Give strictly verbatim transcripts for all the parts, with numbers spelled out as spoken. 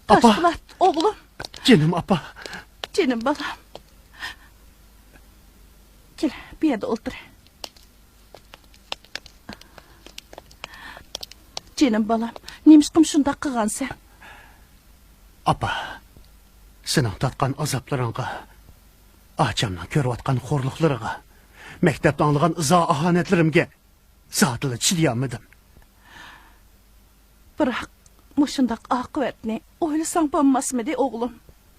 ئاپا! تاشپولات، ئوغلۇم! جېنىم ئاپا! جېنىم بالام! كېلە، بۇ يەردە ئولتۇر. جېنىم بالام، نېمىشقا شۇنداق قىلغانسەن؟ ئاپا، سېنىڭ تارتقان ئازابلىرىڭغا، ئاچامنىڭ كۆرۈۋاتقان خورلۇقلىرىغا، مەكتەپتە ئاڭلىغان ئىزا-ئاھانەتلىرىمگە زادىلا چىدىيالمىدىم. بىراق، مۇشۇنداق ئاقىۋەتنى ئويلىساڭ بولماسمىدى، ئوغلۇم؟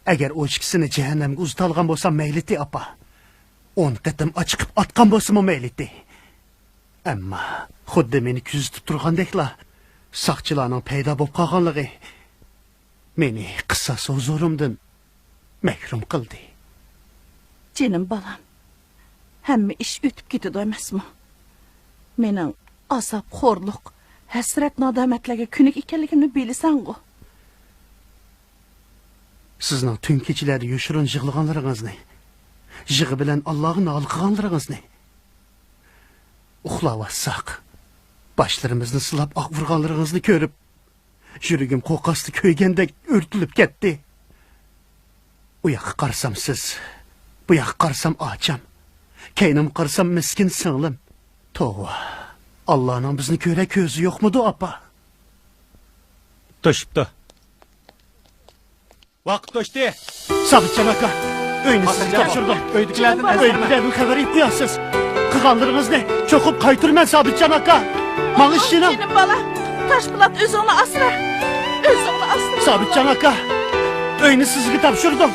ئەگەر ئۇ ئىككىسىنى جەھەننەمگە ئۇزىتالىغان بولسام مەيلىتى، ئاپا. ئون قېتىم ئاچىقىپ ئاتقان بولسىمۇ مەيلىتى. ئەمما خۇددى مېنى كۆزىتىپ تۇرغاندەكلا، ساقچىلارنىڭ پەيدا بولۇپ قالغانلىقى مېنى قىساس ھۇزۇرۇمدىن مەھرۇم قىلدى. جېنىم بالام، ھەممە ئىش ئۆتۈپ كېتىدۇ ئەمەسمۇ؟ مېنىڭ ئازاب، خورلۇق، ھەسرەت، نادامەتلەرگە كۆنۈك ئىكەنلىكىمنى بىلىسەنغۇ؟ سىزنىڭ تۈن كېچىلەردە يوشۇرۇن يىغلىغانلىرىڭىزنى، يىغا بىلەن ئاللاغا نالە قىلغانلىرىڭىزنى، ئۇخلاۋاتساق، باشلىرىمىزنى سىلاپ ئاغرىغانلىرىڭىزنى كۆرۈپ، يۈرىكىم قوقاستا كۆيگەندەك ئۆرتىلىپ كەتتى. ئۇ ياققا قارىسام سىز، بۇ ياققا قارىسام ئاچام، كەينىمگە قارىسام مىسكىن سىڭلىم. توۋا، ئاللانىڭ بىزنى كۆرە كۆزى يوقمىدۇ، ئاپا؟ توشۇپتۇ. ۋاقىت توشتى. سابىتجان ئاكا، ئۆينى سىزگە تاپشۇردۇم. ئۆيدىكىلەردىن، ئۆيدىكىلەردىن خەۋەر ئېلىپ قويارسىز. قىلغانلىرىڭىزنى چوقۇم قايتۇرىمەن، سابىتجان ئاكا. ماڭا ئىشىنىڭ. جېنىم بالا، تاشپولات، ئۆزۈڭنى ئاسرا. ئۆزۈڭنى ئاسرا. سابىتجان ئاكا، ئۆينى سىزگە تاپشۇردۇم.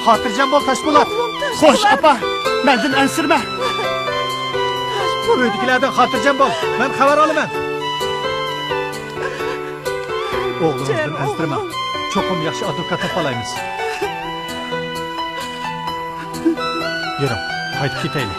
خاتىرجەم بول، تاشپولات. خوش، ئاپا، مەندىن ئەنسىرىمە. ئۆيدىكىلەردىن خاتىرجەم بول، مەن خەۋەر ئالىمەن. ئوغلىڭىزدىن ئەنسىرىمەڭ. چوقۇم ياخشى ئادۋوكات تاپالايمىز. يۈرۈڭ، قايتىپ كېتەيلى.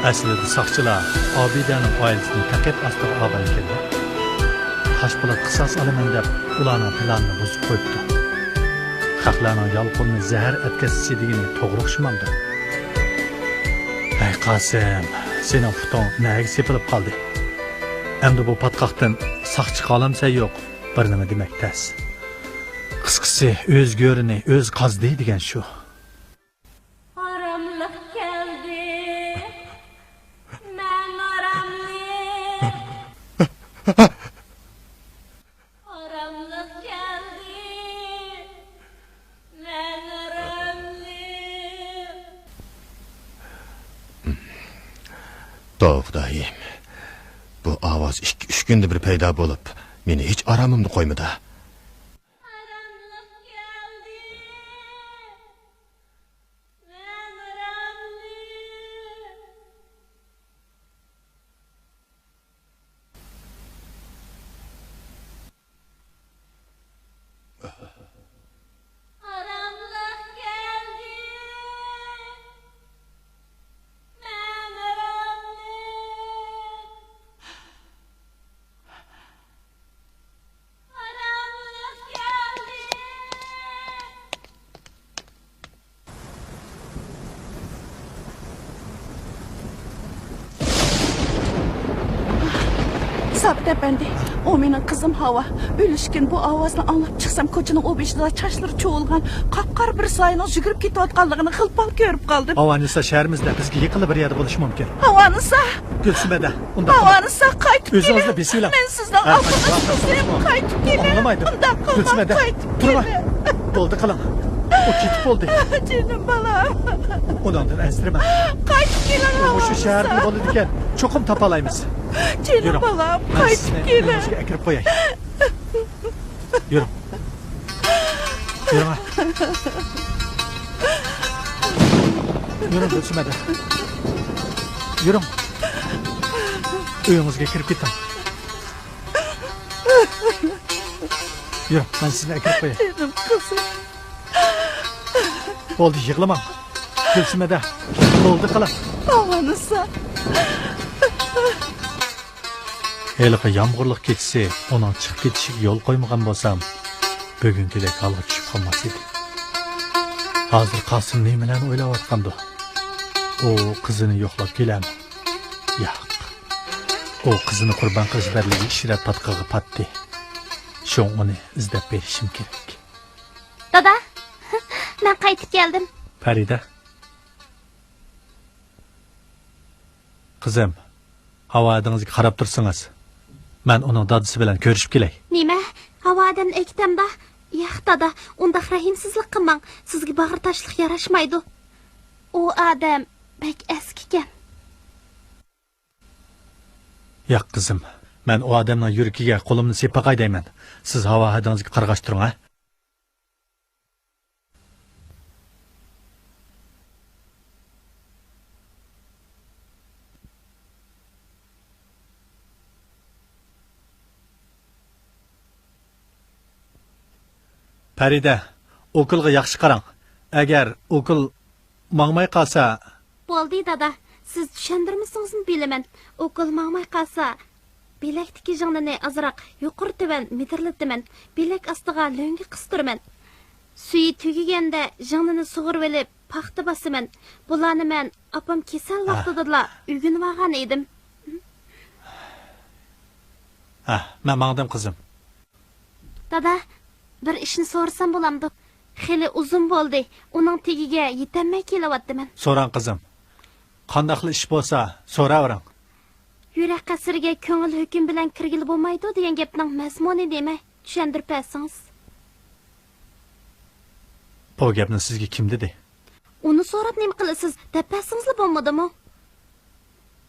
ئەسلىدە ساقچىلار ئابىدەنىڭ ئائىلىسىنى تەقىپ ئاستىغا ئالغان ئىكەنلەر. تاشپولات قىساس ئالىمەن دەپ، ئۇلارنىڭ پىلانىنى بۇزۇپ قويۇپتۇ. خەقلەرنىڭ يالقۇنىنى زەھەر ئەتكەسچى دېگىنى توغرا ئوخشىمامدۇ؟ ھەي قاسىم، سېنىڭ پۇتۇڭ نەگە سېپىلىپ قالدى؟ ئەمدى بۇ پاتقاقتىن ساق چىقالامسەن يوق، بىر نېمە دېمەك تەس. قىسقىسى، ئۆز گۆرىنى ئۆزى قازدى دېگەن شۇ. ئاراملىق كەلدى، مەن ئاراملىق. ئاراملىق كەلدى، مەن ئاراملىق. توۋا خۇدايىم، بۇ ئاۋاز ئىككى، ئۈچ كۈندە بىر پەيدا بولۇپ، مېنى ھېچ ئارامىمدا قويمىدى. ئاراملىق كەلدى. سابىت ئەپەندى، ئۇ مېنىڭ قىزىم ھاۋا. ئۆلۈشكىن، بۇ ئاۋازنى ئاڭلاپ چىقسام، كوچىنىڭ ئۇ بېشىدا چاچلىرى چۇۋۇلغان قاپقارا بىر سايىنىڭ يۈگۈرۈپ كېتىۋاتقانلىقىنى غىل-پال كۆرۈپ قالدىم. ھاۋانىسا شەھىرىمىزدە بىزگە يېقىنلا بىر يەردە بولۇشى مۇمكىن. ھاۋانىسا! گۈلسۈمەدە، ئۇنداق قىلماڭ. ھاۋانىسا، قايتىپ كېلىڭ. ئۆزىڭىزنى بېسىۋېلىڭ. مەن سىزنىڭ ئالدىڭىزدا تۇرسام، قايتىپ كېلىڭ. ئاڭلىمايدۇ. ئۇنداق قىلماڭ، گۈلسۈمەدە، قايتىپ كېلىڭ. تۇرما. بولدى، قىلىڭ. ئۇ كېتىپ بولدى. جېنىم بالام. ئۇنىڭدىن ئەنسىرىمەڭ. قايتىپ كېلىڭ، ھاۋانىسا. مۇشۇ شەھەردىلا بولىدىكەن. چوقۇم تاپالايمىز. جېنىم بالام، قايتىپ كېلىڭ. يۈرۈڭ. مەن سىزنى ئۆيىڭىزگە ئەكىرىپ قوياي. يۈرۈڭ. يۈرۈڭ. يۈرۈڭ، گۈلسۈمەدە. يۈرۈڭ. ئۆيىڭىزگە كىرىپ كېتىڭ. يۈرۈڭ، مەن سىزنى ئەكىرىپ قوياي. جېنىم قىزىم. بولدى، يىغلىماڭ. كۈلسىمە-دە، بولدى قىلىڭ. ئاۋانىسا. ھېلىقى يامغۇرلۇق كېچىسى ئۇنىڭ چىقىپ كېتىشىگە يول قويمىغان بولسام، بۈگۈنكىدەك ھالغا چۈشۈپ قالماس ئىدى. ھازىر قاسىم نېمىلەرنى ئويلاۋاتقاندۇ؟ ئۇ قىزىنى يوقلاپ كېلەمۇ؟ ياق. ئۇ قىزىنى قۇربان قىلىش بەدىلىگە ئىشرەت پاتقىقىغا پاتتى. شۇڭا ئۇنى ئىزدەپ بېرىشىم كېرەك. دادا، مەن قايتىپ كەلدىم. پەرىدە. قىزىم، ھاۋا ھەدىڭىزگە قاراپ تۇرسىڭىز، مەن ئۇنىڭ دادىسى بىلەن كۆرۈشۈپ كېلەي. نېمە؟ ھاۋا ھەدەمنى ئەكېتەمدا؟ ياق، دادا، ئۇنداق رەھىمسىزلىك قىلماڭ. سىزگە باغرى تاشلىق ياراشمايدۇ. ئۇ ئادەم بەك ئەسكىكەن. ياق، قىزىم، مەن ئۇ ئادەمنىڭ يۈرىكىگە قولۇمنى سېلىپ باقاي دەيمەن. سىز ھاۋا ھەدىڭىزگە قارىغاچ تۇرۇڭ، ھە؟ پەرىدە، ئوكۇلغا ياخشى قاراڭ. ئەگەر ئوكۇل ماڭماي قالسا. بولدى، دادا. سىز چۈشەندۈرمىسىڭىزمۇ بىلىمەن. ئوكۇل ماڭماي قالسا، بىلەكتىكى ژىڭنىنى ئازراق يۇقىرى تۆۋەن مىدىرلىتىمەن. بىلەك ئاستىغا لۆڭگە قىستۇرىمەن. سۈيى تۈگىگەندە ژىڭنىنى سۇغۇرۇۋېلىپ، پاختا باسىمەن. بۇلارنى مەن ئاپام كېسەل ۋاقتىدىلا ئۆگىنىۋالغان ئىدىم. ھە، مەن ماڭدىم، قىزىم. دادا، بىر ئىشنى سورىسام بولامدۇ؟ خېلى ئۇزۇن بولدى، ئۇنىڭ تېگىگە يېتەلمەي كېلىۋاتىمەن. سوراڭ، قىزىم. قانداقلا ئىش بولسا، سوراۋېرىڭ. يۈرەك قەسرىگە كۆڭۈل ھۆكۈم بىلەن كىرگىلى بولمايدۇ دېگەن گەپنىڭ مەزمۇنى نېمە؟ چۈشەندۈرۈپ بەرسىڭىز. بۇ گەپنى سىزگە كىم دېدى؟ ئۇنى سوراپ نېمە قىلىسىز؟ دەپ بەرسىڭىزلا بولمىدىمۇ؟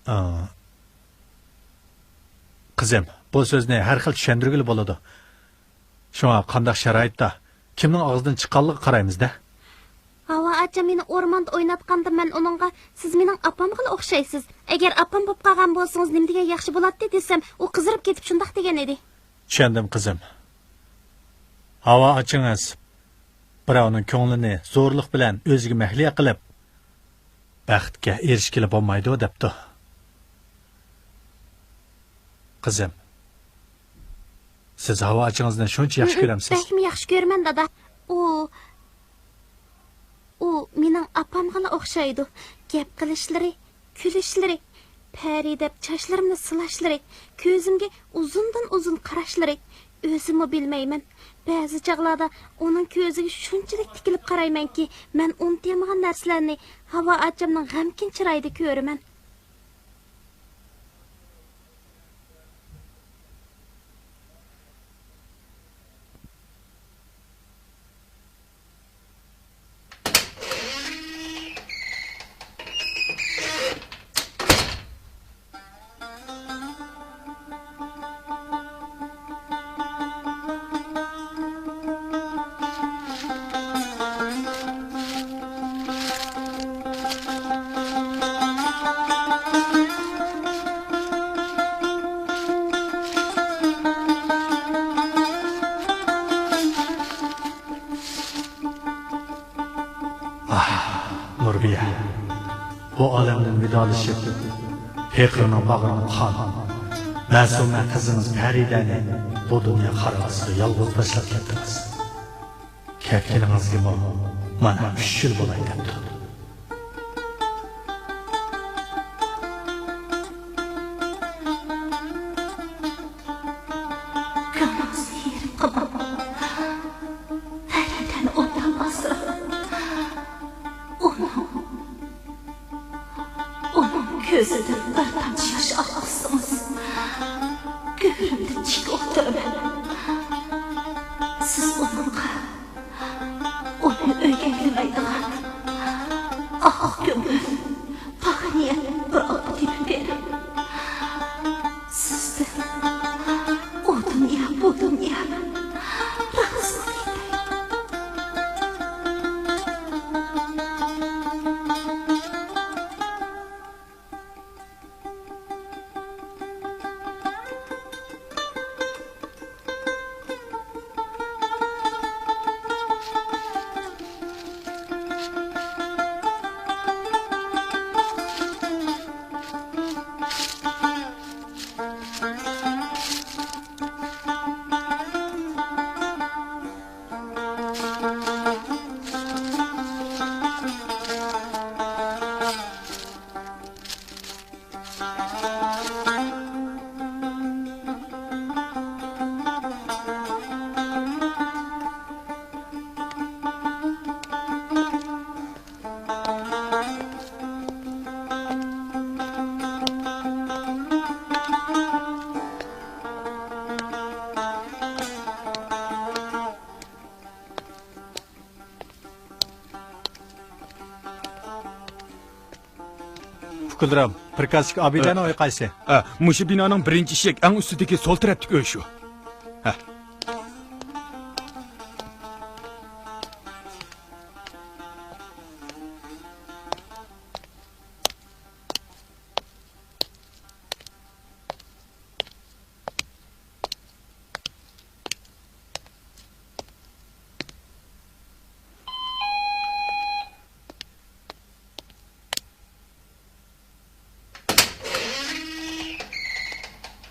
ئا، قىزىم، بۇ سۆزنى ھەر خىل چۈشەندۈرگىلى بولىدۇ. شۇڭا قانداق شارائىتتا، كىمنىڭ ئاغزىدىن چىققانلىقىغا قارايمىز-دە. ھاۋا ئاچام مېنى ئورماندا ئويناتقاندا مەن ئۇنىڭغا، «سىز مېنىڭ ئاپامغىلا ئوخشايسىز. ئەگەر ئاپام بولۇپ قالغان بولسىڭىز نېمە دېگەن ياخشى بولاتتى» دېسەم، ئۇ قىزىرىپ كېتىپ شۇنداق دېگەن ئىدى. چۈشەندىم، قىزىم. ھاۋا ئاچىڭىز بىراۋنىڭ كۆڭلىنى زورلۇق بىلەن ئۆزىگە مەھلىيا قىلىپ، بەختكە ئېرىشكىلى بولمايدۇ دەپتۇ. قىزىم، سىز ھاۋا ئاچىڭىزنى شۇنچە ياخشى كۆرەمسىز؟ بەكمۇ ياخشى كۆرىمەن، دادا. ئۇ، ئۇ مېنىڭ ئاپامغىلا ئوخشايدۇ. گەپ قىلىشلىرى، كۈلۈشلىرى، پەرى دەپ چاچلىرىمنى سىلاشلىرى، كۆزۈمگە ئۇزۇندىن ئۇزۇن قاراشلىرى. ئۆزۈممۇ بىلمەيمەن، بەزى چاغلاردا ئۇنىڭ كۆزىگە شۇنچىلىك تىكىلىپ قارايمەنكى، مەن ئۇنتۇيالمىغان نەرسىلەرنى ھاۋا ئاچامنىڭ غەمكىن چىرايىدا كۆرىمەن. ئاھ، نۇربىيە، بۇ ئالەمدىن ۋىدالىشىپ، پېقىرنىڭ باغرىنى قان، مەسۇمە قىزىڭىز پەرىدەنى بۇ دۇنيا خارابىسىدا يالغۇز تاشلاپ كەتتىڭىز. كەتكىنىڭىزگىمۇ مانا ئۈچ يىل بولاي دەپتۇ. كۆڭلىڭىزنى يېرىم قىلماڭ. پەرىدەنى ئوبدان ئاسراڭ. ئۇنىڭ، ئۇنىڭ كۆزىدىن بىر تامچە ياش ئاققۇزسىڭىز، گۆرۈمدىن چېكىۋاتىمەن. سىز ئۇنىڭغا ئۇنى ئۆيگە ئەيلىمەيدىغان ئاق كۆڭۈل، پاك نىيەتلىك بىر ئاپا تېپىپ بېرىڭ. سىزدىن ئۇ دۇنيا، بۇ دۇنيا رازى بولۇپ كېتەي. ئۇكىلىرىم، پىركازچىك ئابىدەنىڭ ئۆيى قايسى؟ ئە، مۇشۇ بىنانىڭ بىرىنچى ئىشىك، ئەڭ ئۈستىدىكى سول تەرەپتىكى ئۆي شۇ. ھە.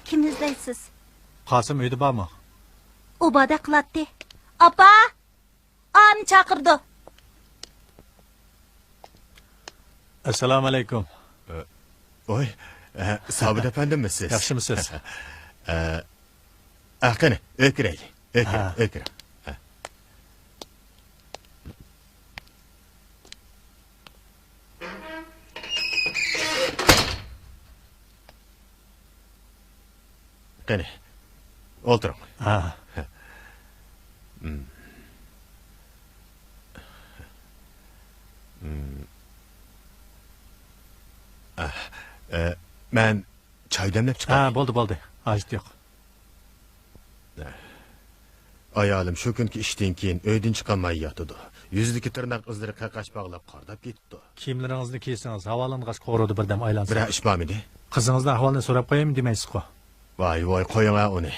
كىمنى ئىزلەيسىز؟ قاسىم ئۆيدە بارمۇ؟ ئۇ باردەك قىلاتتى. ئاپا! ئانى چاقىرىدۇ. ئەسسالامۇ ئەلەيكۇم. ئە، ۋاي، ئە، سابىت ئەپەندىممۇ سىز؟ ياخشىمۇسىز؟ ئە، ئە، قېنى، ئۆيگە كىرەيلى. ئۆيگە، ھە. ئۆيگە كىرىڭ. ھە. قېنى، ئولتۇرۇڭ. ھا. مم. مم. ئە، ئە، مەن چاي دەملەپ چىقاي. ھا، بولدى، بولدى. ھاجىتى يوق. ئايالىم شۇ كۈنكى ئىشتىن كېيىن ئۆيدىن چىقالماي ياتىدۇ. يۈزىدىكى تىرناق ئىزلىرى قەقەچ باغلاپ قارىداپ كېتىپتۇ. كىيىملىرىڭىزنى كىيسىڭىز، ھاۋالانغاچ قورۇدا بىردەم ئايلانسا. بىرەر ئىش بارمىدى؟ قىزىڭىزنىڭ ئەھۋالىنى سوراپ قويايمۇ دېمەيسىزغۇ؟ ۋاي، ۋاي، قويۇڭە ئۇنى.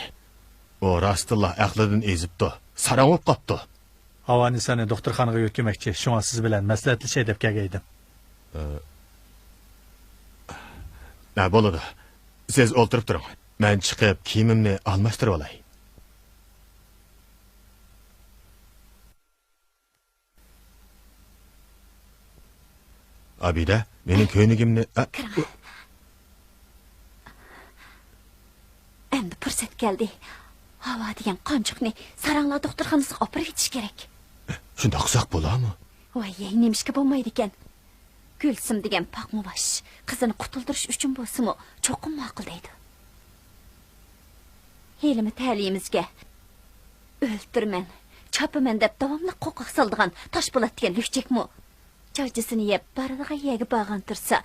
ئۇ راستتىنلا ئەقلىدىن ئېزىپتۇ. ساراڭ بولۇپ قاپتۇ. ھاۋانىسانى دوختۇرخانىغا يۆتكىمەكچى. شۇڭا سىز بىلەن مەسلىھەتلىشەي دەپ كەلگەيدىم. ئە، ھە، بولىدۇ. سىز ئولتۇرۇپ تۇرۇڭ. مەن چىقىپ كىيىمىمنى ئالماشتۇرۇۋالاي. ئابىدە، مېنىڭ كۆينىكىمنى، ئە، كىرىڭ. ئەمدى پۇرسەت كەلدى. ھاۋا دېگەن قانچۇقنى ساراڭلار دوختۇرخانىسىغا ئاپىرىۋېتىش كېرەك. شۇنداق قىلساق بولامۇ؟ ۋاي، ھەي، نېمىشقا بولمايدىكەن؟ گۈلسۈم دېگەن پاقمۇۋاش، قىزىنى قۇتۇلدۇرۇش ئۈچۈن بولسىمۇ، چوقۇم ماقۇل دەيدۇ. ھېلىمۇ تەلىيىمىزگە ئۆلتۈرىمەن، چاپىمەن دەپ داۋاملىق قورقاق سالىدىغان تاشپولات دېگەن لۈكچەكمۇ جاجىسىنى يەپ بارىدىغان يەرگە بارغان تۇرسا،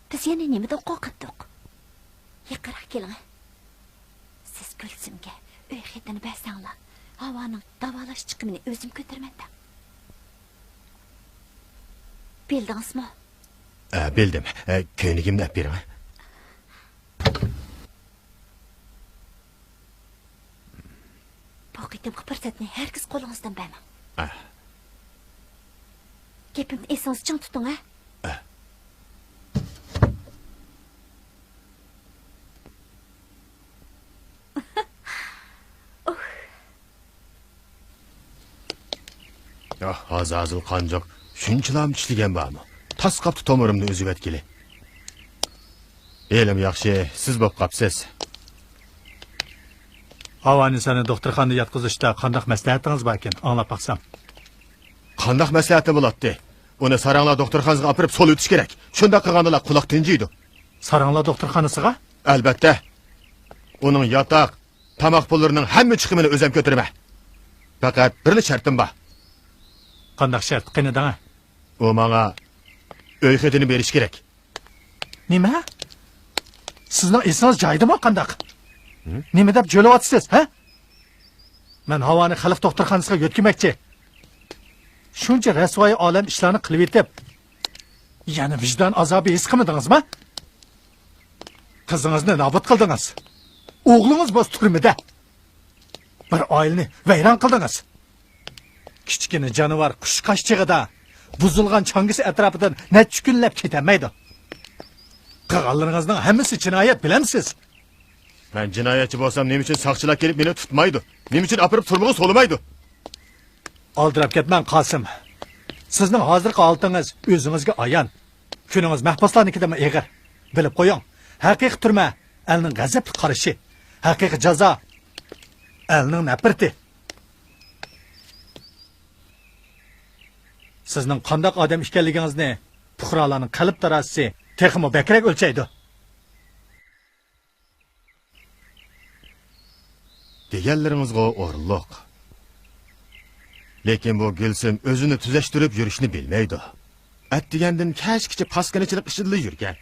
بىز يەنە نېمىدىن قورقاتتۇق؟ يېقىنراق كېلىڭ. سىز گۈلسۈمگە ئۆي خېتىنى بەرسەڭلار، ھاۋانىڭ داۋالاش چىقىمىنى ئۆزۈم كۆتۈرىمەن دەڭ. بىلدىڭىزمۇ؟ ئە، بىلدىم. ئە، كۆينىكىمنى ئەپ بېرىڭ. بۇ قېتىمقى پۇرسەتنى ھەرگىز قولىڭىزدىن بەرمەڭ. ئە. گېپىمنى ئېسىڭىزدە چىڭ تۇتۇڭ، ھە؟ ئە. ئۇھ. ياھ، ئازازىل قانجۇق، شۇنچىلام چىشلىگەن بارمۇ؟ تاس قاپتۇ تومۇرۇمنى ئۈزۈۋەتكىلى. ھېلىمۇ ياخشى، سىز بوپ قاپسىز. ھاۋانىسانى دوختۇرخانىدا ياتقۇزۇشتا قانداق مەسلىھەتىڭىز باركەن، ئاڭلاپ باقسام. قانداق مەسلىھەتى بولاتتى؟ ئۇنى ساراڭلار دوختۇرخانىسىغا ئاپىرىپ سولىۋېتىش كېرەك. شۇنداق قىلغاندىلا قۇلاق تىنجىيدۇ. ساراڭلار دوختۇرخانىسىغا؟ ئەلبەتتە. ئۇنىڭ ياتاق، تاماق پۇللىرىنىڭ ھەممە چىقىمىنى ئۆزۈم كۆتۈرىمەن. پەقەت بىرلا شەرتىم بار. قانداق شەرت؟ قېنى دەڭە. ئۇ ماڭا ئۆي خېتىنى بېرىشى كېرەك. نېمە؟ سىزنىڭ ئېسىڭىز جايىدىمۇ قانداق؟ ھە؟ نېمە دەپ جۆلەۋاتىسىز، ھە؟ مەن ھاۋانى خەلق دوختۇرخانىسىغا يۆتكىمەكچى. شۇنچە رەسۋايى ئالەم ئىشلارنى قىلىۋېتىپ، يەنە ۋىجدان ئازابى ھېس قىلمىدىڭىزمۇ؟ قىزىڭىزنى نابۇت قىلدىڭىز. ئوغلىڭىز بولسا تۈرمىدە. بىر ئائىلىنى ۋەيران قىلدىڭىز. كىچىككىنە جانىۋار قۇشقاچ چېغىدا بۇزۇلغان چاڭگىسى ئەتراپىدىن نەچچە كۈنلەپ كېتەلمەيدۇ. قىلغانلىرىڭىزنىڭ ھەممىسى جىنايەت، بىلەمسىز؟ مەن جىنايەتچى بولسام، نېمە ئۈچۈن ساقچىلار كېلىپ مېنى تۇتمايدۇ؟ نېمە ئۈچۈن ئاپىرىپ تۈرمىگە سولىمايدۇ؟ ئالدىراپ كەتمەڭ، قاسىم. سىزنىڭ ھازىرقى ھالىتىڭىز ئۆزىڭىزگە ئايان. كۈنىڭىز مەھبۇسلارنىڭكىدىنمۇ ئېغىر. بىلىپ قويۇڭ، ھەقىقىي تۈرمە ئەلنىڭ غەزەپلىك قارىشى، ھەقىقىي جازا ئەلنىڭ نەپرىتى. سىزنىڭ قانداق ئادەم ئىكەنلىكىڭىزنى پۇقرالارنىڭ قەلب تارازىسى تېخىمۇ بەكرەك ئۆلچەيدۇ. دېگەنلىرىڭىزغۇ ئورۇنلۇق. لېكىن بۇ گۈلسۈم ئۆزىنى تۈزەشتۈرۈپ يۈرۈشنى بىلمەيدۇ. ئەتىگەندىن كەچكىچە پاسكىنىچىلىق ئىچىدىلا يۈرگەن.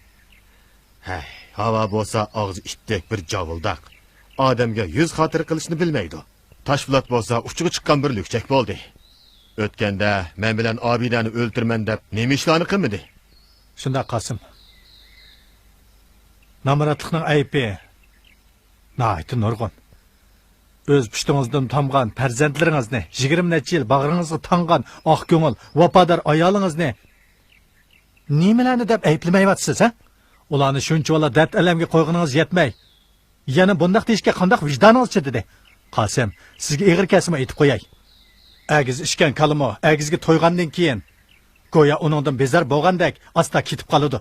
ھەي، ھاۋا بولسا ئاغزى ئىتتەك بىر جاۋۇلداق. ئادەمگە يۈز خاتىرە قىلىشنى بىلمەيدۇ. تاشپولات بولسا ئۇچىغا چىققان بىر لۈكچەك بولدى. ئۆتكەندە مەن بىلەن ئابىدەنى ئۆلتۈرىمەن دەپ نېمە ئىشلارنى قىلمىدى؟ شۇنداق، قاسىم. نامراتلىقنىڭ ئەيىبى ناھايىتى نۇرغۇن. ئۆز پۇشتىڭىزدىن تامغان پەرزەنتلىرىڭىزنى، يىگىرمە نەچچە يىل باغرىڭىزغا تاڭغان ئاق كۆڭۈل، ۋاپادار ئايالىڭىزنى نېمىلەرنى دەپ ئەيىبلىمەيۋاتىسىز، ھە؟ ئۇلارنى شۇنچىۋالا دەرد-ئەلەمگە قويغىنىڭىز يەتمەي، يەنە بۇنداق دېيىشكە قانداق ۋىجدانىڭىز چىدىدى؟ قاسىم، سىزگە ئېغىر كەلسىمۇ ئېيتىپ قوياي. ئەگىز ئىچكەن كالىمۇ ئەگىزگە تويغاندىن كېيىن، گويا ئۇنىڭدىن بىزار بولغاندەك ئاستا كېتىپ قالىدۇ.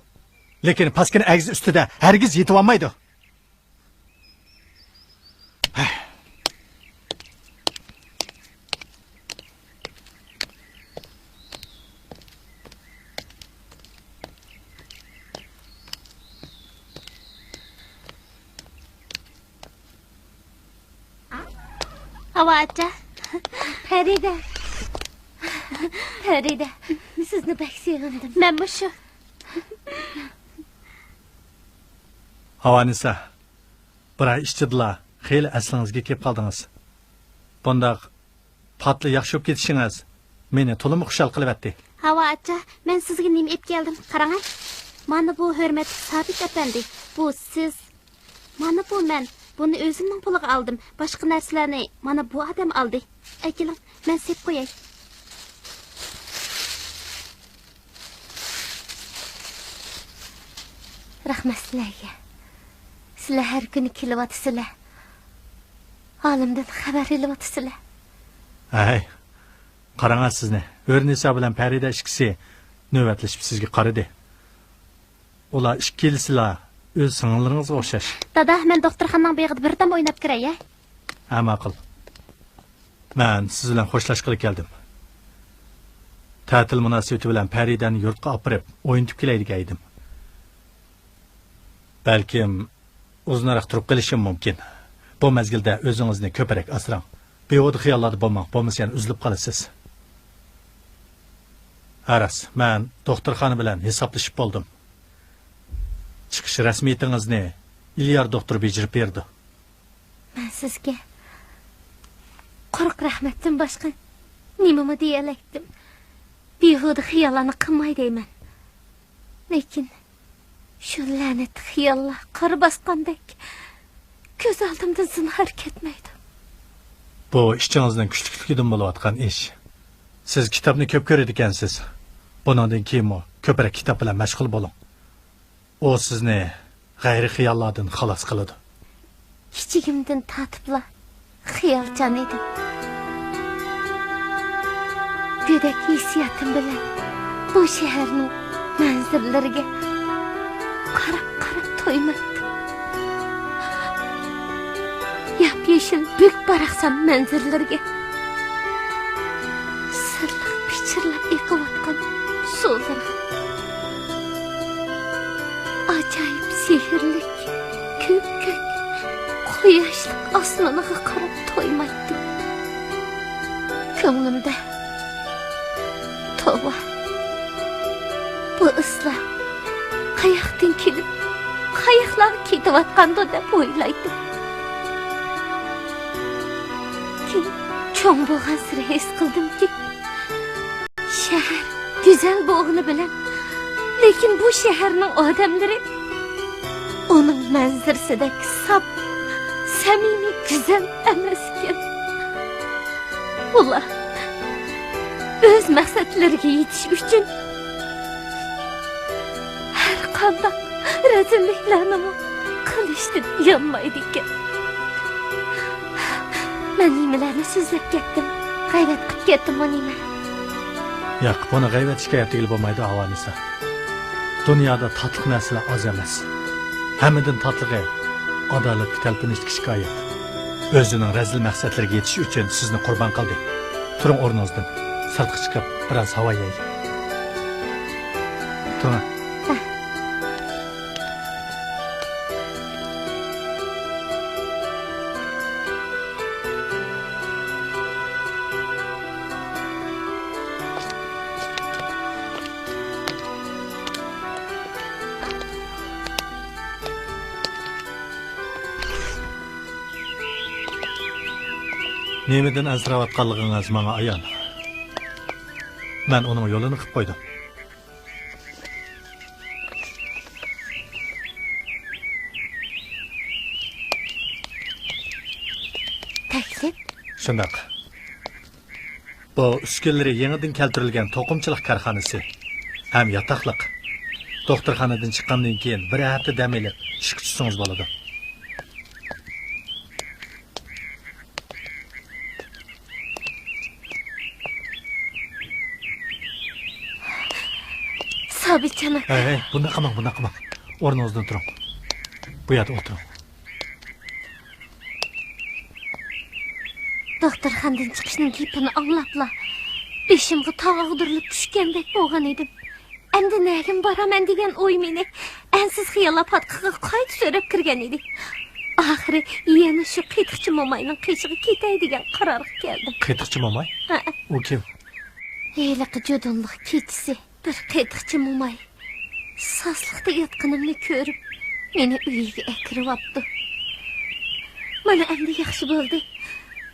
لېكىن پاسكىنا ئەگىز ئۈستىدە ھەرگىز يېتىۋالمايدۇ. ھاۋا ئاچا. پەرىدە. پەرىدە، سىزنى بەك سېغىندىم. مەنمۇ شۇ. ھاۋانىسا، بىر ئاي ئىچىدىلا خېلى ئەسلىڭىزگە كېلىپ قالدىڭىز. بۇنداق پاتلا ياخشى بولۇپ كېتىشىڭىز مېنى تولىمۇ خۇشال قىلىۋەتتى. ھاۋا ئاچا، مەن سىزگە نېمە ئېلىپ كەلدىم، قاراڭە. مانا بۇ ھۆرمەتلىك سابىت ئەپەندى، بۇ سىز. مانا بۇ مەن. بۇنى ئۆزۈمنىڭ پۇلىغا ئالدىم. باشقا نەرسىلەرنى مانا بۇ ئادەم ئالدى. ئەكېلىڭ، مەن سېلىپ قوياي. رەھمەت سىلەرگە. سىلەر ھەر كۈنى كېلىۋاتىسىلەر. ھالىمدىن خەۋەر ئېلىۋاتىسىلەر. ھەي، قاراڭا سىزنى. ھۆرنىسا بىلەن پەرىدە ئىككىسى نۆۋەتلىشىپ سىزگە قارىدى. ئۇلار ئىككىلىسىلا ئۆز سىڭىللىرىڭىزغا ئوخشاش. دادا، مەن دوختۇرخانىنىڭ بېغىدا بىردەم ئويناپ كىرەي، ھە؟ ھە، ماقۇل. مەن سىز بىلەن خوشلاشقىلى كەلدىم. تەتىل مۇناسىۋىتى بىلەن پەرىدەنى يۇرتقا ئاپىرىپ، ئوينىتىپ كېلەي دېگەن ئىدىم. بەلكىم ئۇزۇنراق تۇرۇپ قېلىشىم مۇمكىن. بۇ مەزگىلدە ئۆزىڭىزنى كۆپرەك ئاسراڭ. بىھۇدە خىياللاردا بولماڭ، بولمىسا يەنە ئۈزۈلۈپ قالىسىز. ھە راست، مەن دوختۇرخانا بىلەن ھېسابلىشىپ بولدۇم. چىقىش رەسمىيىتىڭىزنى ئىليار دوختۇر بېجىرىپ بېرىدۇ. مەن سىزگە قۇرۇق رەھمەتتىن باشقا نېمىمۇ دېيەلەيتتىم. بىھۇدە خىياللارنى قىلماي دەيمەن. لېكىن شۇ لەنەت خىياللار قار باسقاندەك كۆز ئالدىمدىن زىنھار كەتمەيدۇ. بۇ ئىچىڭىزنىڭ كۈچلۈكلۈكىدىن بولۇۋاتقان ئىش. سىز كىتابنى كۆپ كۆرىدىكەنسىز. بۇنىڭدىن كېيىنمۇ كۆپرەك كىتاب بىلەن مەشغۇل بولۇڭ. ئۇ سىزنى غەيرىي خىياللاردىن خالاس قىلىدۇ. كىچىكىمدىن تارتىپلا خىيالچان ئىدىم. گۆدەك ھېسسىياتىم بىلەن بۇ شەھەرنىڭ مەنزىرىلىرىگە قاراپ-قاراپ تويمايتتىم. ياپيېشىل بۈك-باراقسان مەنزىرىلىرىگە، سىرلىق پىچىرلاپ ئېقىۋاتقان سۇلىرىغا، ئاجايىپ سېھىرلىك كۆپكۆك قۇياشلىق ئاسمىنىغا قاراپ تويمايتتىم. كۆڭلۈمدە، توۋا، بۇ ئىسلار قاياقتىن كېلىپ، قاياقلارغا كېتىۋاتقاندۇ دەپ ئويلايتتىم. كېيىن چوڭ بولغانسېرى ھېس قىلدىمكى، شەھەر گۈزەل بولغىنى بىلەن، لېكىن بۇ شەھەرنىڭ ئادەملىرى ئۇنىڭ مەنزىرىسىدەك ساپ، سەمىمىي، گۈزەل ئەمەسكەن. ئۇلار ئۆز مەقسەتلىرىگە يېتىش ئۈچۈن ھەر قانداق رەزىللىكلەرنىمۇ قىلىشتىن يانمايدىكەن. مەن نېمىلەرنى سۆزلەپ كەتتىم؟ غەيۋەت قىپ كەتتىممۇ نېمە؟ ياق، بۇنى غەيۋەت شىكايەت دېگىلى بولمايدۇ، ھاۋانىسا. دۇنيادا تاتلىق نەرسىلەر ئاز ئەمەس. ھەممىدىن تاتلىقى ئادالەتكە تەلپۈنۈشتىكى شىكايەت. ئۆزىنىڭ رەزىل مەقسەتلىرىگە يېتىش ئۈچۈن سىزنى قۇربان قىلدى. تۇرۇڭ ئورنىڭىزدىن. سىرتقا چىقىپ، بىراز ھاۋا يەيلى. تۇرۇڭ. نېمىدىن ئەنسىرەۋاتقانلىقىڭىز ماڭا ئايان. مەن ئۇنىڭ يولىنى قىپ قويدۇم. تەكلىپ؟ شۇنداق. بۇ ئۈسكۈنىلىرى يېڭىدىن كەلتۈرۈلگەن توقۇمىچىلىق كارخانىسى ھەم ياتاقلىق. دوختۇرخانىدىن چىققاندىن كېيىن بىر ھەپتە دەم ئېلىپ ئىشقا چۈشسىڭىز بولىدۇ. سابىتجان ئاكا. ھەي، ھەي، بۇنداق قىلماڭ، بۇنداق قىلماڭ. ئورنىڭىزدىن تۇرۇڭ. بۇ يەردە ئولتۇرۇڭ. دوختۇرخانىدىن چىقىشنىڭ گېپىنى ئاڭلاپلا، بېشىمغا تاغ ئاغدۇرۇلۇپ چۈشكەندەك بولغان ئىدىم. ئەمدى نەگىمۇ بارىمەن دېگەن ئوي مېنى ئەنسىز خىياللار پاتقىقىغا قايتا سۆرەپ كىرگەن ئىدى. ئاخىرى يەنە شۇ قېتىقچى موماينىڭ قېشىغا كېتەي دېگەن قارارغا كەلدىم. قېتىقچى موماي؟ ھەئە. ئۇ كىم؟ ھېلىقى جۇدۇنلۇق كېچىسى. بىر قېتىقچى موماي ساسلىقتا ياتقىنىمنى كۆرۈپ، مېنى ئۆيىگە ئەكىرىۋاپتۇ. مانا ئەمدى ياخشى بولدى.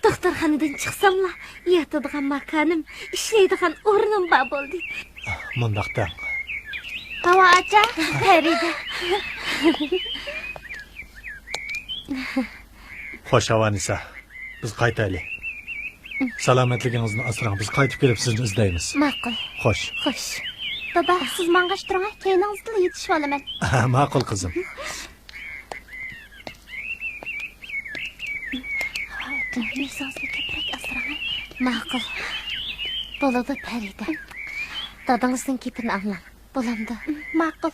دوختۇرخانىدىن چىقساملا، ياتىدىغان ماكانىم، ئىشلەيدىغان ئورنۇم بار بولدى. مۇنداق دەڭ. ھاۋا ئاچا، پەرىدە. خوش، ھاۋانىسا. بىز قايتايلى. سالامەتلىكىڭىزنى ئاسراڭ، بىز قايتىپ كېلىپ سىزنى ئىزدەيمىز. ماقۇل. خوش. خوش. دادا، سىز ماڭغاچ تۇرۇڭ، كەينىڭىزدىلا يېتىشىۋالىمەن. ماقۇل، قىزىم. مېھرىڭىزنى كۆپرەك ئاسراڭ. ماقۇل. بولىدۇ، پەرىدە. دادىڭىزنىڭ گېپىنى ئاڭلاڭ. بولامدۇ؟ ماقۇل.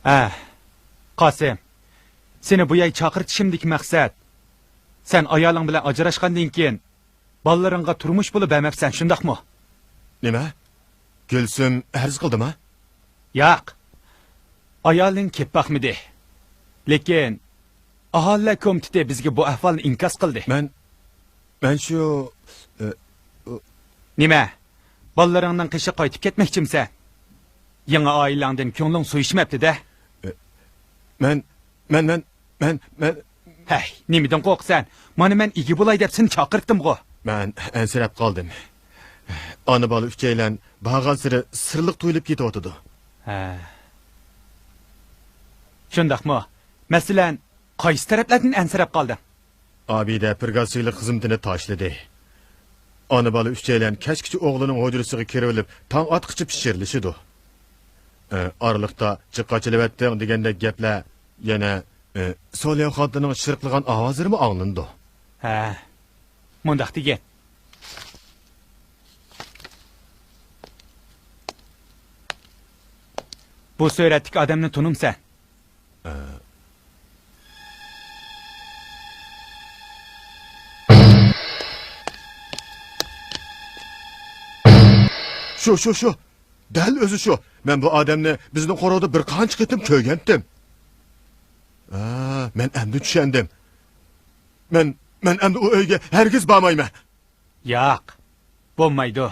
ھە، قاسىم، سېنى بۇ يەرگە چاقىرتىشىمدىكى مەقسەت، سەن ئايالىڭ بىلەن ئاجراشقاندىن كېيىن، بالىلىرىڭغا تۇرمۇش پۇلى بەرمەپسەن، شۇنداقمۇ؟ نېمە؟ گۈلسۈم ئەرز قىلدىما؟ ياق. ئايالىڭ كېلىپ باقمىدى. لېكىن ئاھالىلەر كومىتېتى بىزگە بۇ ئەھۋالنى ئىنكاس قىلدى. مەن، مەن شۇ، ئە، ئۇ نېمە؟ بالىلىرىڭنىڭ قېشىغا قايتىپ كەتمەكچىمسەن؟ يېڭى ئائىلەڭدىن كۆڭلۈڭ سۇيۇشماپتۇ-دە. ئە، مەن، مەن، مەن، مەن، مەن. ھەي، نېمىدىن قورقىسەن؟ مانا مەن ئىگە بولاي دەپ سېنى چاقىرتتىمغۇ. مەن ئەنسىرەپ قالدىم. ئانا-بالا ئۈچەيلەن بارغانسېرى سىرلىق تۇيۇلۇپ كېتىۋاتىدۇ. ھە. شۇنداقمۇ؟ مەسىلەن، قايسى تەرەپلەردىن ئەنسىرەپ قالدىڭ؟ ئابىدە پىرگاسىيلىق خىزمىتىنى تاشلىدى. ئانا-بالا ئۈچەيلەن كەچكىچە ئوغلىنىڭ ھۇجرىسىغا كىرىۋېلىپ، تاڭ ئاتقىچە پىچىرلىشىدۇ. ئە، ئارىلىقتا «جىق قاچىلىۋەتتىڭ» دېگەندەك گەپلەر، يەنە، ئە، سولياۋ خانتىنىڭ شىرقىرىغان ئاۋازلىرىمۇ ئاڭلىنىدۇ. ھە، مۇنداق دېگىن. بۇ سۈرەتتىكى ئادەمنى تونۇمسەن؟ ئە. شۇ، شۇ، شۇ. دەل ئۆزى شۇ. مەن بۇ ئادەمنى بىزنىڭ قورۇدا بىر قانچە قېتىم كۆرگەنتىم. ئا، مەن ئەمدى چۈشەندىم. مەن، مەن ئەمدى ئۇ ئۆيگە ھەرگىز بارمايمەن. ياق، بولمايدۇ.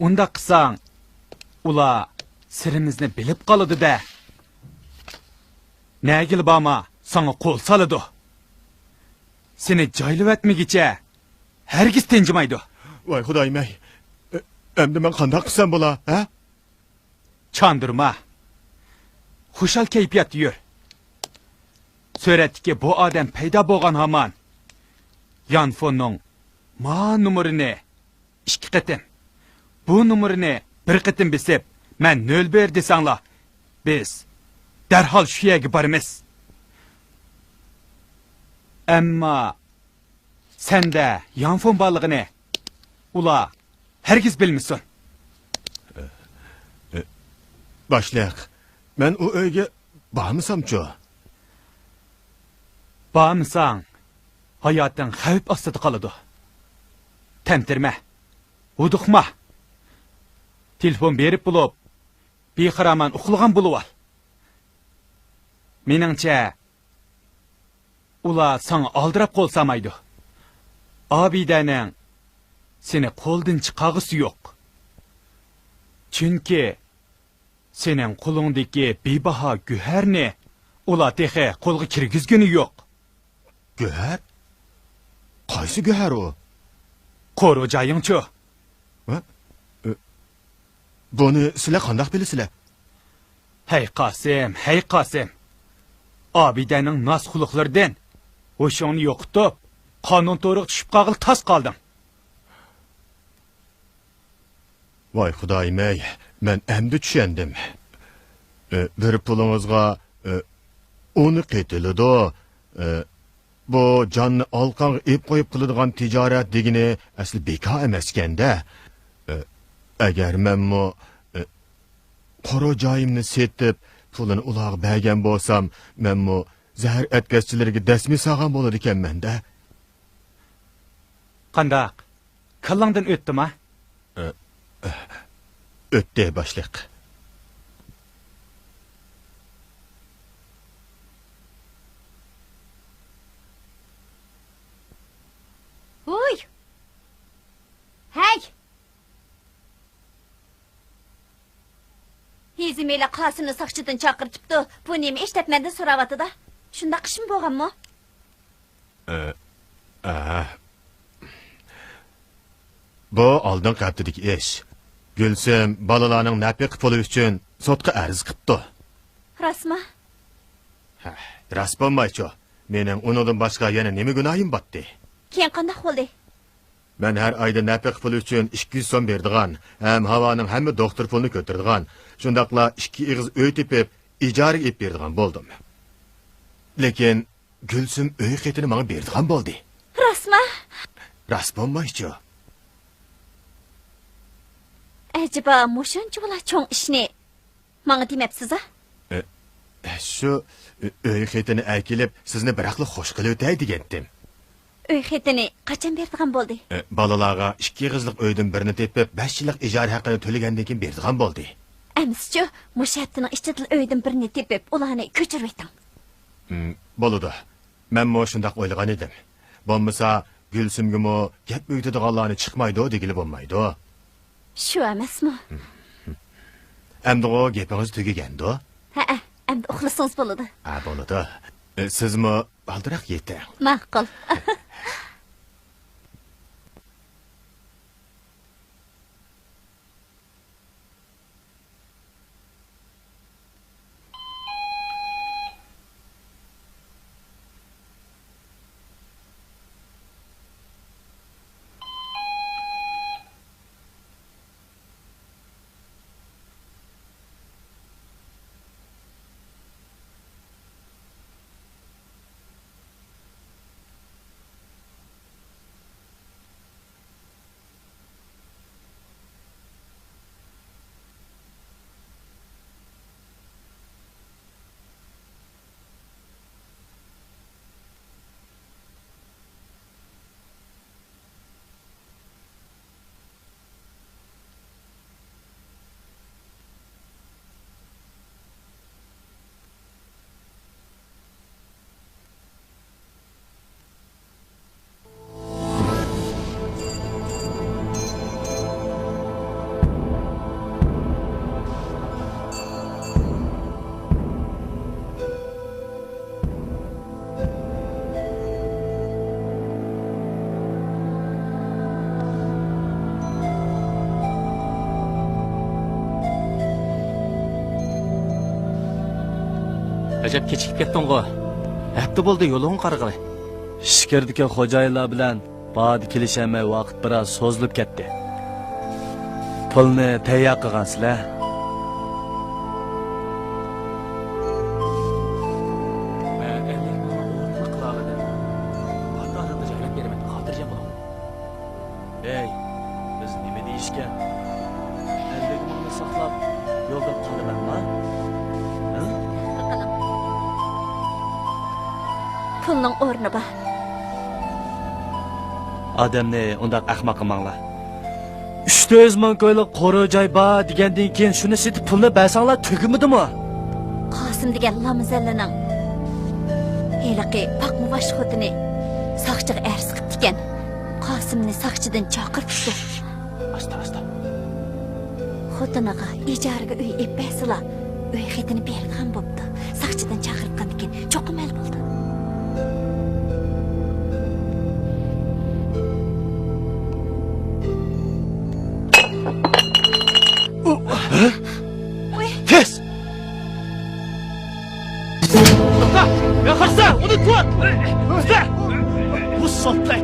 ئۇنداق قىلساڭ، ئۇلار سىرىمىزنى بىلىپ قالىدۇ-دە. نەگىلا بارما، ساڭا قول سالىدۇ. سېنى جايلىۋەتمىگۈچە ھەرگىز تىنجىمايدۇ. ۋاي خۇدايىم-ئەي. ئە-، ئەمدى مەن قانداق قىلسام بولا، ھە؟ چاندۇرما. خۇشال كەيپىياتتا يۈر. سۈرەتتىكى بۇ ئادەم پەيدا بولغان ھامان، يانفوننىڭ ما نومۇرىنى ئىككى قېتىم، بۇ نومۇرنى بىر قېتىم بېسىپ، مەن نۆل بىر دېسەڭلار، بىز دەرھال شۇ يەرگە بارىمىز. ئەمما سەندە يانفون بارلىقىنى ئۇلار ھەرگىز بىلمىسۇن. باشلىق، مەن ئۇ ئۆيگە بارمىسامچۇ؟ بارمىساڭ، ھاياتىڭ خەۋپ ئاستىدا قالىدۇ. تەمتىرىمە، ھودۇقما. تېلېفون بېرىپ بولۇپ، بىخارامان ئۇخلىغان بولۇۋال. مېنىڭچە، ئۇلار ساڭا ئالدىراپ قول سالمايدۇ. ئابىدەنىڭ سېنى قولدىن چىقارغۇسى يوق. چۈنكى سېنىڭ قولۇڭدىكى بىباھا گۆھەرنى ئۇلار تېخى قولغا كىرگۈزگىنى يوق. گۆھەر؟ قايسى گۆھەر ئۇ؟ قورۇ جايىڭچۇ؟ ھە؟ ئە، بۇنى سىلەر قانداق بىلىسىلەر؟ ھەي قاسىم، ھەي قاسىم! ئابىدەنىڭ ناس قۇلۇقلىرىدىن ھوشۇڭنى يوقىتىپ، قانۇن تورىغا چۈشۈپ قالغىلى تاس قالدىڭ. ۋاي خۇدايىم-ئەي، مەن ئەمدى چۈشەندىم. ئە، بىر پۇلىڭىزغا، ئە، ئون قېتىلىدۇ. ئە، بۇ جاننى ئالقانغا ئېلىپ قويۇپ قىلىدىغان تىجارەت دېگىنى ئەسلى بىكار ئەمەسكەن-دە. ئە، ئەگەر مەنمۇ، ئە، قورۇ جايىمنى سېتىپ، پۇلىنى ئۇلارغا بەرگەن بولسام، مەنمۇ زەھەر ئەتكەسچىلىرىگە دەسمى سالغان بولىدىكەنمەن-دە. قانداق؟ كاللاڭدىن ئۆتتىما؟ ئۆتتى، باشلىق. ھۇي! ھەي! ھېزىمىلە قاسىمنى ساقچىدىن چاقىرتىپتۇ. بۇ نېمە ئىش دەپ مەندىن سوراۋاتىدۇ. شۇنداق ئىشمۇ بولغانمۇ؟ ئە، ئە. بۇ ئالدىنقى ھەپتىدىكى ئىش. گۈلسۈم بالىلارنىڭ نەپىقە پۇلى ئۈچۈن سوتقا ئەرز قىپتۇ. راستمۇ؟ ھە، راست بولمايچۇ. مېنىڭ ئۇنىڭدىن باشقا يەنە نېمە گۇناھىم باتتى؟ كېيىن قانداق بولدى؟ مەن ھەر ئايدا نەپىقە پۇلى ئۈچۈن ئىككى يۈز سوم بېرىدىغان ھەم ھاۋانىڭ ھەممە دوختۇر پۇلىنى كۆتۈرىدىغان، شۇنداقلا ئىككى ئېغىز ئۆي تېپىپ، ئىجارىگە ئېلىپ بېرىدىغان بولدۇم. لېكىن گۈلسۈم ئۆي خېتىنى ماڭا بېرىدىغان بولدى. راستمۇ؟ راست بولمايچۇ. ئەجەبا، مۇشۇنچىۋالا چوڭ ئىشنى ماڭا دېمەپسىز-ھە؟ ئە، شۇ، ئۆي خېتىنى ئەكېلىپ، سىزنى بىراقلا خوش قىلىۋېتەي دېگەنتىم. ئۆي خېتىنى قاچان بېرىدىغان بولدى؟ ئە، بالىلارغا ئىككى ئېغىزلىق ئۆيدىن بىرنى تېپىپ، بەش يىللىق ئىجارە ھەققىنى تۆلىگەندىن كېيىن بېرىدىغان بولدى. ئەمىسىچۇ، مۇشۇ ھەپتىنىڭ ئىچىدىلا ئۆيدىن بىرنى تېپىپ، ئۇلارنى كۆچۈرۈۋېتىڭ. ھىم، بولىدۇ. مەنمۇ شۇنداق ئويلىغان ئىدىم. بولمىسا، گۈلسۈمگىمۇ گەپ ئۆگىتىدىغانلارنى چىقمايدۇ دېگىلى بولمايدۇ. شۇ ئەمەسمۇ؟ ئەمدىغۇ گېپىڭىز تۈگىگەندۇ؟ ھەئە، ئەمدى ئۇخلىسىڭىز بولىدۇ. ھە، بولىدۇ. ئە، سىزمۇ بالدۇراق يېتىڭ. ماقۇل. ئەجەب كېچىكىپ كەتتىڭغۇ؟ ھەپتە بولدى يولۇڭغا قارىغىلى. ئىچكىرىدىكى خوجايىنلار بىلەن باھادا كېلىشەلمەي ۋاقىت بىراز سوزۇلۇپ كەتتى. پۇلنى تەييار قىلغانسىلەر؟ مەن ئەللىك مىڭنى ئورنىنى قىلالىدىم. پات ئارىدا جايلاپ بېرىمەن، خاتىرجەم بولۇڭ. ھەي، بىز نېمە دېيىشكەن؟ ئەللىك مىڭنى ساقلاپ، يولدا قالىمەنما؟ ھە؟ پۇلنىڭ ئورنى بار. ئادەمنى ئۇنداق ئەخمەق قىلماڭلار. ئۈچ يۈز مىڭ كويلۇق قورۇ جاي بار دېگەندىن كېيىن شۇنى سېتىپ پۇلنى بەرسەڭلار تۈگىمىدىمۇ؟ قاسىم دېگەن لامزەللىنىڭ ھېلىقى باقمىباش خوتۇنى ساقچىغا ئەرز قىپتىكەن. قاسىمنى ساقچىدىن چاقىرتىپتۇ. ئاستا، ئاستا. خوتۇنىغا ئىجارىگە ئۆي ئېلىپ بەرسىلا، ئۆي خېتىنى بېرىدىغان بوپتۇ. ساقچىدىن چاقىرتقاندىكىن چوقۇم ھەل بولىدۇ. تېز! توختا! يا خەرسە، ئۇنى تۇت! ئۇستا! بۇ سوتلەك!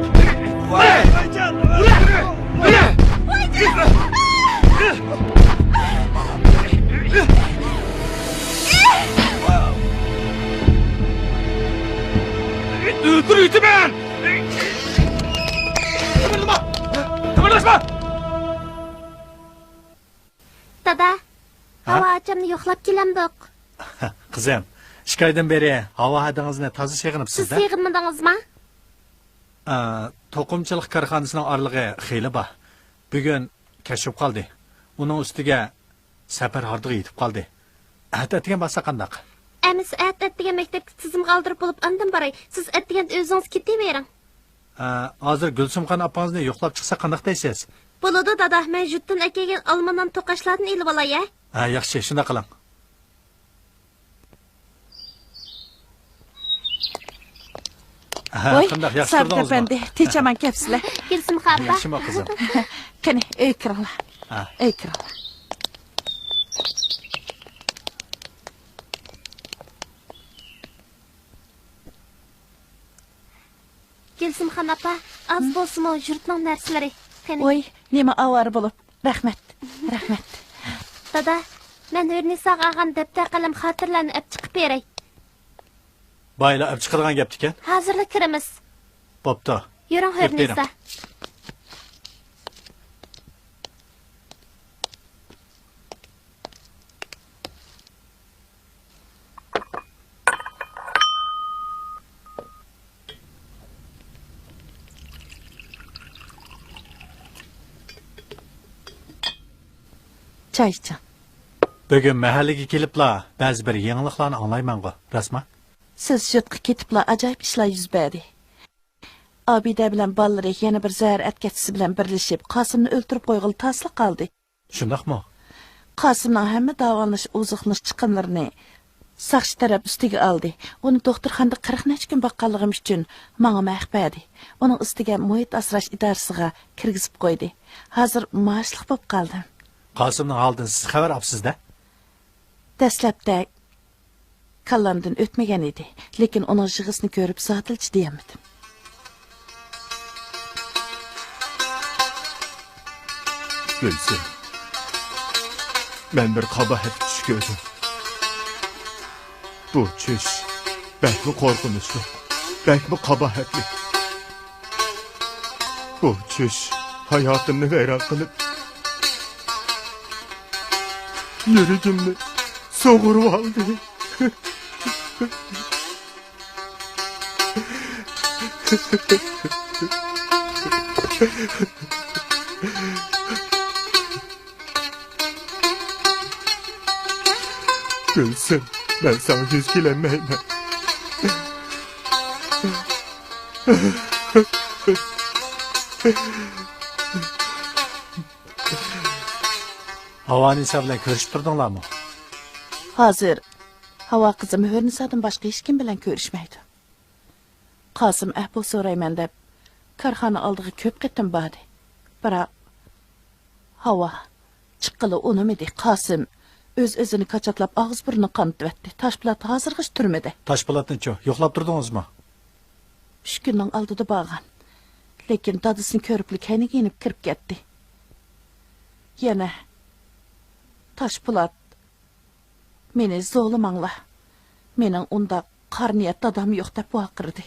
ئۆلتۈرۈۋېتىمەن! قىمىرلىما! قىمىرلاشما! دادا، ھە؟ ھاۋا ئاچامنى يوقلاپ كېلەمدۇق؟ قىزىم، ئىككى ئايدىن بېرى ھاۋا ھەدىڭىزنى تازا سېغىنىپسىز-دە؟ سىز سېغىنمىدىڭىزما؟ ئا، توقۇمىچىلىق كارخانىسىنىڭ ئارىلىقى خېلى بار. بۈگۈن كەچ بولۇپ قالدى. ئۇنىڭ ئۈستىگە سەپەر ھاردىغا يېتىپ قالدى. ئەتە ئەتىگەن بارسا قانداق؟ ئەمىسە ئەتە ئەتىگەن مەكتەپكە تىزىمغا ئالدۇرۇپ بولۇپ ئاندىن باراي. سىز ئەتىگەن ئۆزىڭىز كېتىۋېرىڭ. ئا، ھازىر گۈلسۈمخان ئاپىڭىزنى يوقلاپ چىقسا قانداق دەيسىز؟ بولىدۇ دادا، مەن يۇرتتىن ئەكەلگەن ئالما نان توقاچلاردىن ئېلىۋالاي ھە. ھە، ياخشى، شۇنداق قىلىڭ. ھە، ۋاي، قانداق، ياخشى سابىت تۇردىڭىزمۇ؟ ئەپەندى، تىنچ-ئامان كەپسىلە. گۈلسۈمخان ئاپا. ياخشىمۇ قىزىم؟ قېنى، ئۆيگە كىرىڭلار. ھە. ئۆيگە كىرىڭلار. گۈلسۈمخان ئاپا، ئاز بولسىمۇ يۇرتنىڭ نەرسىلىرى. قېنى. ۋاي، نېمە ئاۋارە بولۇپ. رەھمەت، رەھمەت. دادا، مەن ھۆرنىساغا ئالغان دەپتەر قەلەم خاتىرىلەرنى ئەپ چىقىپ بېرەي. بايىلا ئەپ چىقىدىغان گەپتىكەن. ھازىرلا كىرىمىز. بوپتۇ. يۈرۈڭ، كىرىپ بېرىڭ. ھۆرنىسا. چاي ئىچىڭ. بۈگۈن مەھەللىگە كېلىپلا بەزى بىر يېڭىلىقلارنى ئاڭلايمەنغۇ، راستما؟ سىز يۇرتقا كېتىپلا ئاجايىپ ئىشلار يۈز بەردى. ئابىدە بىلەن بالىلىرى يەنە بىر زەھەر ئەتكەچچىسى بىلەن بىرلىشىپ، قاسىمنى ئۆلتۈرۈپ قويغىلى تاسلا قالدى. شۇنداقمۇ؟ قاسىمنىڭ ھەممە داۋالىنىش، ئوزۇقلىنىش چىقىملىرىنى ساقچى تەرەپ ئۈستىگە ئالدى. ئۇنى دوختۇرخانىدا قىرىق نەچچە كۈن باققانلىقىم ئۈچۈن ماڭا مەخپى بەردى. ئۇنىڭ ئۈستىگە مۇھىت ئاسراش ئىدارىسىغا كىرگۈزۈپ قويدى. ھازىر مائاشلىق بولۇپ قالدىم. قاسىمنىڭ ھالىدىن سىز خەۋەر ئاپسىز-دە؟ دەسلەپتە كاللامدىن ئۆتمىگەن ئىدى، لېكىن ئۇنىڭ يىغىسىنى كۆرۈپ زادىلا چىدىيالمىدىم. گۈلسۈم، مەن بىر قاباھەتكە چۈش كۆردۈم. بۇ چۈش بەكمۇ قورقۇنچلۇق، بەكمۇ قاباھەتلىك. بۇ چۈش ھاياتىمنى ۋەيران قىلىپ، يۈرىكىمنى سۇغۇرۇۋالدى. گۈلسۈم، مەن ساڭا يۈز كېلەلمەيمەن. ھاۋانىسا بىلەن كۆرۈشۈپ تۇردۇڭلارمۇ؟ ھازىر ھاۋا قىزىم ھۆرنىسادىن باشقا ھېچكىم بىلەن كۆرۈشمەيدۇ. قاسىم ئەپۇ سورايمەن دەپ، كارخانا ئالدىغا كۆپ قېتىم باردى. بىراق، ھاۋا چىققىلى ئۇنىمىدى. قاسىم ئۆز-ئۆزىنى كاچاتلاپ، ئاغزى-بۇرنىنى قانىتىۋەتتى. تاشپولات ھازىرغىچە تۈرمىدە. تاشپولاتنىچۇ، يوقلاپ تۇردىڭىزمۇ؟ ئۈچ كۈننىڭ ئالدىدا بارغان. لېكىن دادىسىنى كۆرۈپلا كەينىگە يېنىپ كىرىپ كەتتى. يەنە، تاشپولات، مېنى زورلىماڭلار. مېنىڭ ئۇنداق قارا نىيەت دادام يوق، دەپ ۋارقىرىدى.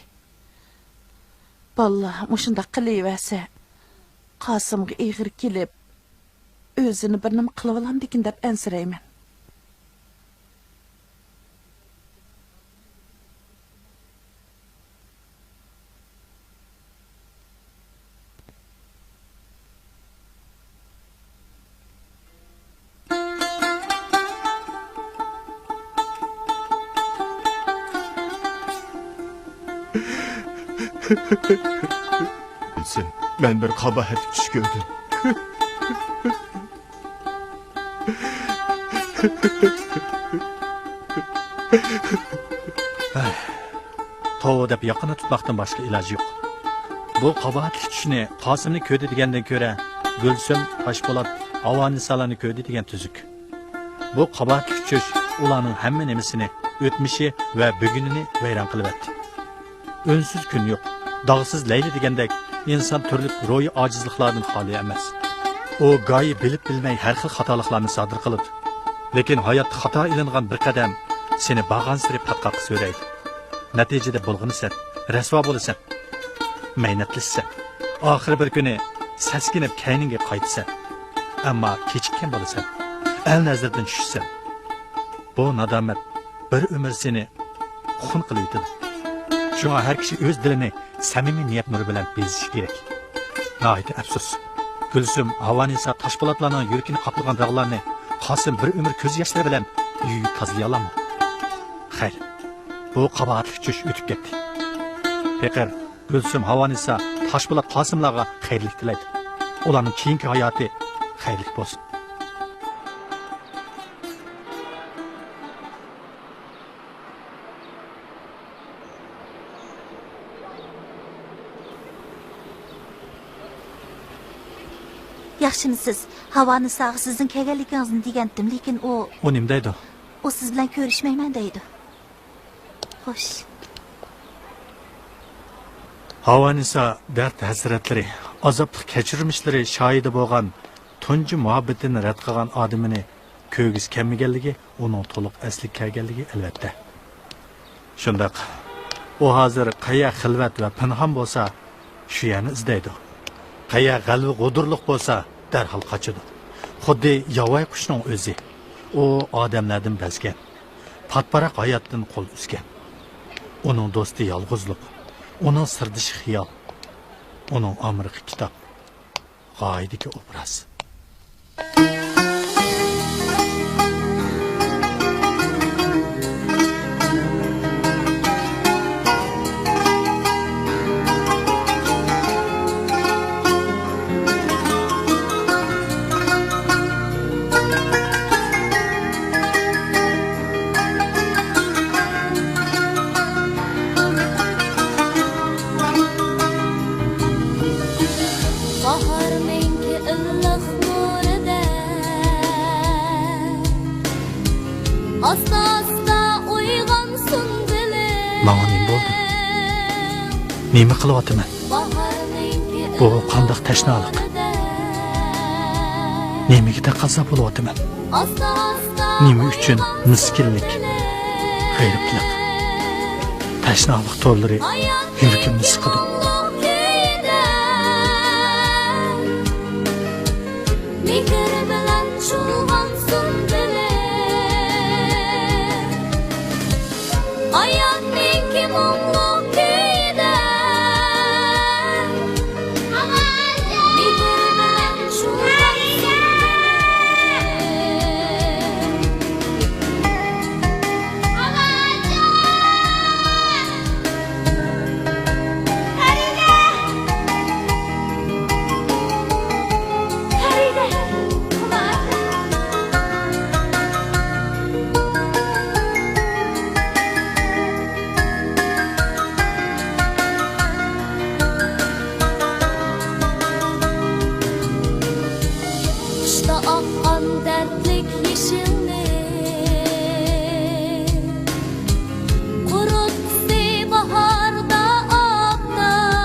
بالىلار مۇشۇنداق قىلىۋەرسە، قاسىمغا ئېغىر كېلىپ، ئۆزىنى بىر نېمە قىلىۋالامدىكىن دەپ ئەنسىرەيمەن. بىلسەم، مەن بىر قاباھەتلىك چۈش كۆردۈم. توۋا دەپ ياقىنى تۇتماقتىن باشقا ئىلاج يوق. بۇ قاباھەتلىك چۈشنى قاسىمنى كۆردى دېگەندىن كۆرە، گۈلسۈم، تاشپولات، ھاۋانىسالارنى كۆردى دېگەن تۈزۈك. بۇ قاباھەتلىك چۈش ئۇلارنىڭ ھەممە نېمىسىنى، ئۆتمۈشى ۋە بۈگۈنىنى ۋەيران قىلىۋەتتى. ئۈنسىز كۈن يوق، داغسىز لەيلى دېگەندەك، ئىنسان تۈرلۈك روھىي ئاجىزلىقلاردىن خالىي ئەمەس. ئۇ گاھى بىلىپ-بىلمەي ھەر خىل خاتالىقلارنى سادىر قىلىدۇ. لېكىن ھاياتتا خاتا ئېلىنغان بىر قەدەم سېنى بارغانسېرى پاتقاققا سۆرەيدۇ. نەتىجىدە بۇلغىنىسەن، رەسۋا بولىسەن، مەينەتلىشىسەن. ئاخىرى بىر كۈنى سەسكىنىپ كەينىڭگە قايتىسەن. ئەمما كېچىككەن بولىسەن، ئەل نەزىرىدىن چۈشىسەن. بۇ نادامەت بىر ئۆمۈر سېنى خۇن قىلىۋېتىدۇ. شۇڭا ھەر كىشى ئۆز دىلىنى سەمىمىي نىيەت نۇرى بىلەن بېزىشى كېرەك. ناھايىتى ئەپسۇس، گۈلسۈم، ھاۋانىسا تاشپولاتلارنىڭ يۈرىكىنى قاپلىغان داغلارنى قاسىم بىر ئۆمۈر كۆز ياشلىرى بىلەن يۇيۇپ تازىلىيالامدۇ؟ خەير، بۇ قاباھەتلىك چۈش ئۆتۈپ كەتتى. پېقىر، گۈلسۈم، ھاۋانىسا تاشپولات قاسىملارغا خەيرلىك تىلەيدۇ. ئۇلارنىڭ كېيىنكى ھاياتى خەيرلىك بولسۇن. ياخشىمۇسىز؟ ھاۋانىساغا سىزنىڭ كەلگەنلىكىڭىزنى دېگەنتىم، لېكىن ئۇ. ئۇ نېمە دەيدۇ؟ ئۇ سىز بىلەن كۆرۈشمەيمەن دەيدۇ. خوش. ھاۋانىسا دەرد-ھەسرەتلىرى، ئازابلىق كەچۈرمىشلىرى شاھىدى بولغان تۇنجى مۇھەببىتىنى رەت قىلغان ئادىمىنى كۆرگۈسى كەلمىگەنلىكى ئۇنىڭ تولۇق ئەسلىگە كەلگەنلىكى ئەلۋەتتە. شۇنداق، ئۇ ھازىر قەيەر خىلۋەت ۋە پىنھان بولسا، شۇ يەرنى ئىزدەيدۇ. قەيەر غەلۋە-غۇدۇرلۇق بولسا، دەرھال قاچىدۇ. خۇددى ياۋايى قۇشنىڭ ئۆزى. ئۇ ئادەملەردىن بەزگەن، پاتىپاراق ھاياتتىن قول ئۈزگەن. ئۇنىڭ دوستى يالغۇزلۇق، ئۇنىڭ سىردىشى خىيال، ئۇنىڭ ئامرىقى كىتاب. غايىدىكى ئوبراز. باھارنىڭكى ئىللىق نۇرىدا ئاستا-ئاستا ئويغانسۇن دىلىم. ماڭا نېمە بولدى؟ نېمە قىلىۋاتىمەن؟ باھارنىڭكى بۇ قانداق تەشنالىق؟ نېمىگە تەقەززا بولۇۋاتىمەن؟ نېمە ئۈچۈن مىسكىنلىك، غېرىبلىق، تەشنالىق تورلىرى يۈرىكىمنى سىقىدۇ؟ مېھىر بىلەن چۇلغانسۇن دىلىم. ئاياننىڭكى مۇڭلۇق كۈيىدە مېھىر بىلەن چۇۋالسۇن. قىشتا ئاققان دەردلىك يېشىلنى، قۇرۇتقۇسى باھاردا ئاپتاپ،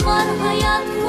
بار ھايات